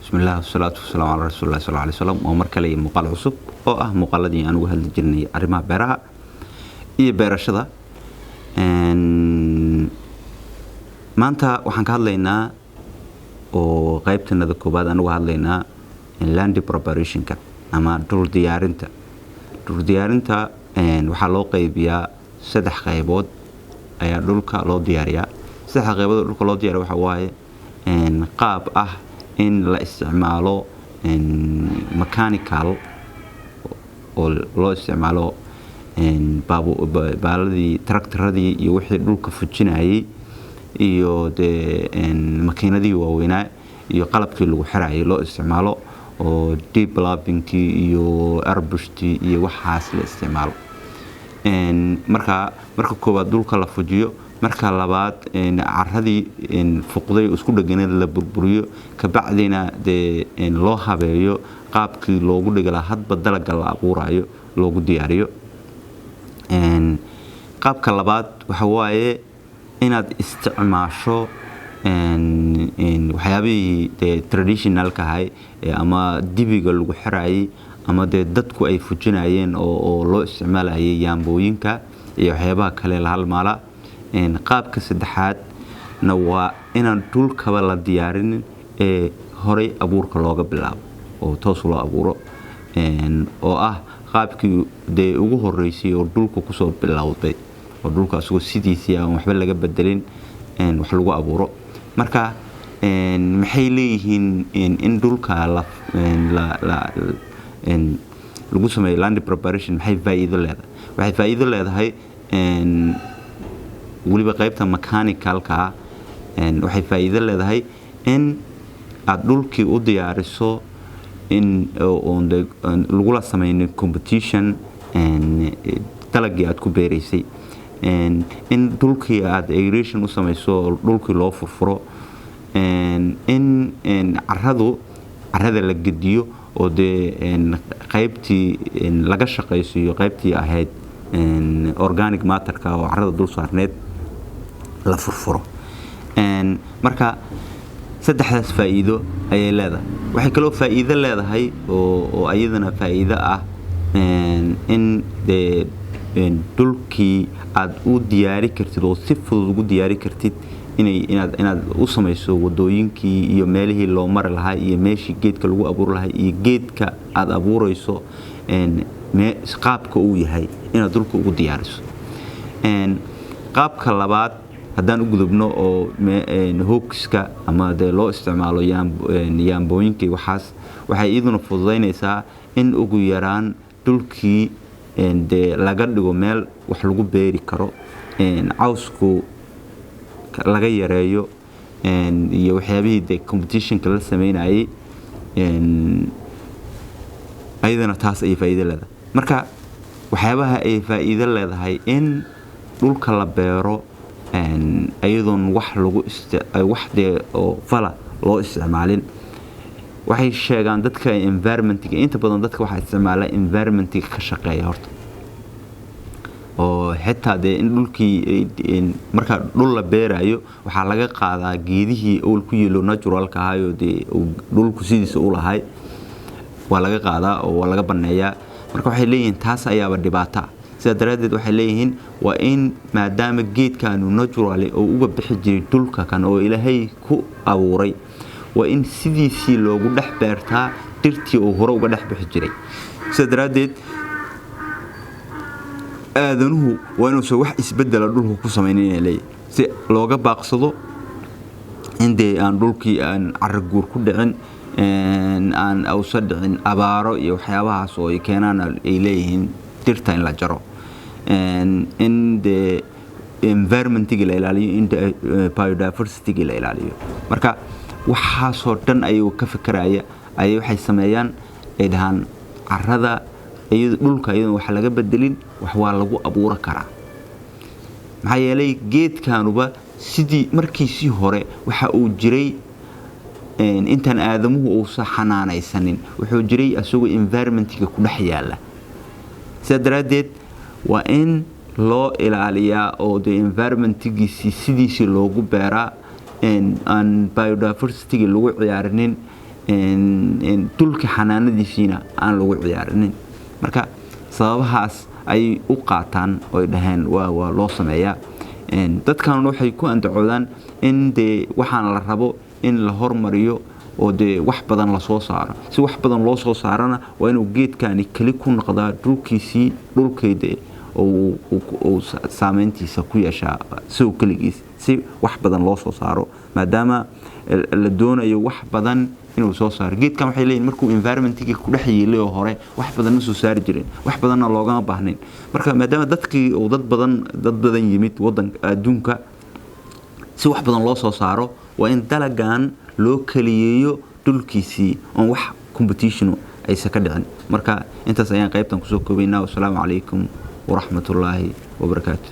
Bismillaah, wasalaatu wasalaamu calaa rasuulillahi sal alay slam. Waa mar kale iyo muuqaal cusub oo ah muuqaaladii aan uga hadli jirnay arrimaha beeraha iyo beerashada. Maanta waxaan ka hadlaynaa oo qaybtanada koowaad aan uga hadlaynaa land preparationka ama dhul diyaarinta. Dhul diyaarinta waxaa loo qaybiyaa saddex qaybood ayaa dhulka loo diyaariyaa. Saddexda qaybood oo dhulka loo diyaariyo waxa waaye qaab ah in la isticmaalo mechanical oo loo isticmaalo baaladii, tractoradii iyo wixii dhulka fujinayay iyo dee makiinadihii waaweynaa iyo qalabkii lagu xirayay loo isticmaalo, oo deep ploughingkii iyo airbushtii iyo waxaas la isticmaalo. Marka koowaad dhulka la fujiyo, marka labaad caradii fuqday isku dheganayd la burburiyo, kabacdina dee loo habeeyo qaabkii loogu dhigi lahaa hadba dalaga la abuurayo loogu diyaariyo. Qaabka labaad waxa waaye inaad isticmaasho waxyaabihii dee traditionalka ahay ama dibiga lagu xirayay ama dee dadku ay fujinayeen oo loo isticmaalayay yaambooyinka iyo waxyaabaha kale la halmaala. Qaabka saddexaadna waa inaan dhulkaba la diyaarinin ee horay abuurka looga bilaabo oo toos loo abuuro, oo ah qaabkii dee ugu horeysay oo dhulka kusoo bilowday, oo dhulka asagoo sidiisii aan waxba laga bedelin wax lagu abuuro. Marka maxay leeyihiin in dhulka lagu sameeyo land preparation? Maxay faa'iido leedahay? Waxay faa'iido leedahay weliba qaybta mechanicalka, waxay faa'iido leedahay in aada dhulkii u diyaariso in lagula sameynin competition dalagii aad ku beereysay, in dhulkii aada aeration u samayso, dhulkii loo furfuro, in caradu carada la gediyo oo dee qaybtii laga shaqaysiiyo, qaybtii ahayd organic matterka oo carada dul saarneed la furfuro. Marka saddexdaas faa'iido ayay leedahay. Waxay kaloo faa'iido leedahay oo ayadana faa'iido ah in dee dhulkii aad u diyaari kartid oo si fudud ugu diyaari kartid inay inaad u samayso wadooyinkii iyo meelihii loo mari lahaa iyo meeshii geedka lagu abuuri lahaa iyo geedka aad abuurayso qaabka uu yahay inaad dhulka ugu diyaariso. Qaabka labaad haddaan u gudubno oo hoeska ama dee loo isticmaalo yaambooyinka, waxaas waxay iyaduna fududaynaysaa in ugu yaraan dhulkii dee laga dhigo meel wax lagu beeri karo, cawsku laga yareeyo iyo waxyaabihii dee competitionka la sameynayay. Ayadana taas ayay faa'iido leedahay. Marka waxyaabaha ay faa'iido leedahay in dhulka la beero iyadoon wax lagu wax dee oo fala loo isticmaalin, waxay sheegaan dadka environmentiga, inta badan dadka waxaa isticmaala environmentiga ka shaqeeya horta, oo xitaa dee in dhulkii marka dhul la beerayo waxaa laga qaadaa geedihii owl ku yeelo naturalka ahaayoo dee dhulku sidiisa u lahay waa laga qaadaa oo waa laga baneeyaa. Marka waxay leeyihiin taas ayaaba dhibaato ah. Sidaa daraaddeed waxay leeyihiin waa in maadaama geedkaanu naturally oo uga bixi jiray dhulka kan oo Ilaahay ku abuuray, waa in sidiisii loogu dhex beertaa dhirtii uu hore uga dhex bixi jiray. Sidaa daraaddeed aadanuhu waa inuusan wax isbedela dhulka ku samaynin inay leeyihin, si looga baaqsado in dee aan dhulkii aan carro guur ku dhicin, aan ausa dhicin abaaro iyo waxyaabahaas oo ay keenaan ay leeyihiin dhirta in la jaro, in dee environmentigii la ilaaliyo, in biodiversitygii la ilaaliyo. Marka waxaasoo dhan ayuu ka fekeraya ayay waxay sameeyaan ay dhahaan carada dhulka iyadoon wax laga bedelin wax waa lagu abuura karaa, maxaa yeelay geedkanuba sidii markiisii hore waxa uu jiray intaan aadamuhu uusan xanaanaysanin, wuxuu jiray isagoo environmentiga ku dhex yaala. Sidaa daraaddeed waa in loo ilaaliyaa oo dee environmentigiisii sidiisii loogu beeraa, aan biodiversitygii lagu ciyaarinin. Dhulka xanaanadiisiina aan lagu ciyaarinin. Marka sababahaas ay u qaataan oy dhaheen waa loo sameeyaa. Dadkan waxay ku andacoodaan in dee waxaan la rabo in la hormariyo oo dee wax badan lasoo saaro. Si wax badan loo soo saarana, waa inuu geedkani keli ku noqdaa dhulkiisii, dhulkayde uu saameyntiisa ku yeeshaa siduu keligiis, si wax badan loo soo saaro, maadaama la doonayo wax badan inuu soo saaro geedkan. Waxay leeyihin markuu environmentkii ku dhex yiilay oo hore, wax badan ma soo saari jirin, wax badanna loogama baahnayn. Marka maadaama dadkii uu dad badan yimid wadanka adduunka, si wax badan loo soo saaro, waa in dalagan loo keliyeeyo dhulkiisii oon wax competition aysan ka dhicin. Marka intaas ayaan qaybtan kusoo koobaynaa. Wasalaamu calaykum waraxmatullaahi wabarakaatu.